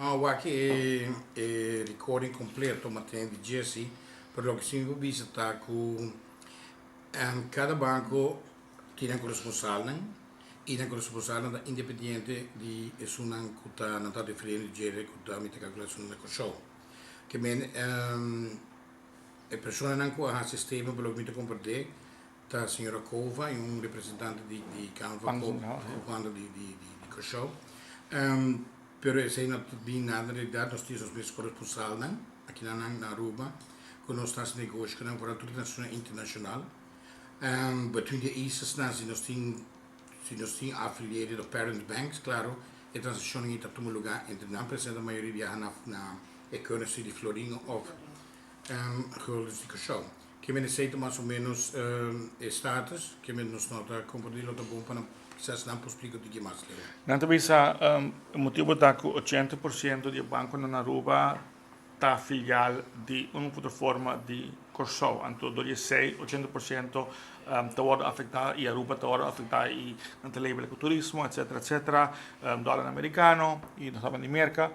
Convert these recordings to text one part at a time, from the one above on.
No, wak e recording completo, m'a tende di Jesse, pero loke si mi bisa ta ku kada banko tin nan korresponsalnan i nan korresponsalnan ta independiente di esunnan ku ta nan ta diferente djere ku ta mi ta kalkulá esunnan na Kòrsou. Ke men e personanan ku a hasi statement pa loke mi ta komprendé ta señora Cova i un representante di Kamer van Koophandel di Kòrsou. Pero esei no ta bin nada en realidat, nos tin nos mes korresponsalnan aki na Aruba ku nos ta hasi negoshi ku nan foral tur transakshonnan internashonal. Between de islasnan si nos tin affiliated of parent banks, klaro, e transakshonnan ei ta tuma lugá entre nan, pero mayoria biaha na e currency di florin òf guldens di Kòrsou. Ke men esei ta mas o ménos e status, ke men nos no ta komprendé, lo ta bon pa nan kisas nan por splika un tiki mas leu. Nan ta bisa e motibu ta ku 80% di e bankonan na Aruba ta filial di un of otro forma di Kòrsou. Anto dor di esei 80% ta wòrdu afektá i Aruba ta wòrdu afektá i nan ta label ku turismo etcetera etcetera, dòler amerikano i nos tabata di Merka.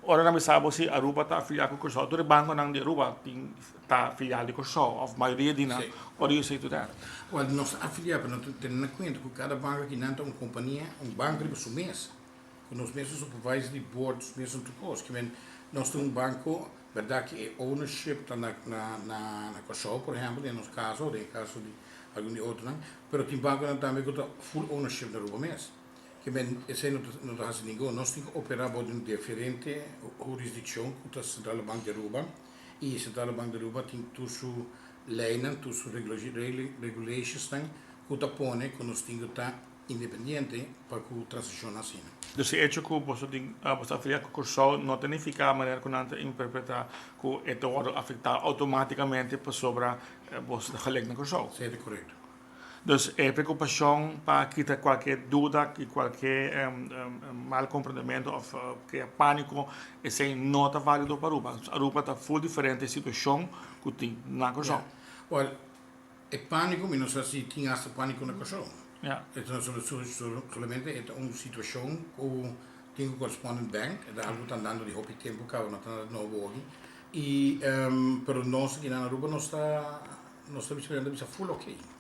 Ora nan bisa bo si Aruba ta afiliá ku Kòrsou, tur e bankonan di Aruba tin ta filial di Kòrsou òf mayoria di nan. What do you say to that? Well, nos ta afiliá, pero nos ta tene na kuenta ku kada banko aki nan ta un kompania, un banko riba su mes, ku nos mes supervisory board, nos mes tur kos. Ke men nos ta un banko, bèrdat ku e ownership ta na Kòrsou, por ehèmpel, den nos kaso, den e kaso di algun di otronan, pero tin bankonan tambe ku ta full ownership na Aruba mes. Ke men esei no ta hasi ningun. Nos tin ku operá bou di un diferente hurisdikshon ku ta Centrale Bank di Aruba i Centrale Bank di Aruba tin tur su leinan, tur su regulationsnan ku ta pone ku nos tin ku ta independiente pa ku transakshonnan asina. Dus e hecho ku boso tin boso ta afiliá ku Kòrsou no ta nifiká manera ku nan ta interpretá ku e ta wòrdu afektá outomátikamente pasobra boso ta gelek na Kòrsou. Esei ta korekto. Dus e preokupashon pa kita kualke duda i kualke mal komprendementu òf krea pániko, esei no ta válido pa Aruba. Aruba ta ful diferente situashon ku tin na Kòrsou. Well, e pániko mi no sa si tin asta pániko na Kòrsou. E ta solamente e ta un situashon ku tin ku correspondent bank, e ta algu ta andando di hopi tempu kaba, no ta nada nobo ogi. I pero nos aki na Aruba nos ta bisa full okay.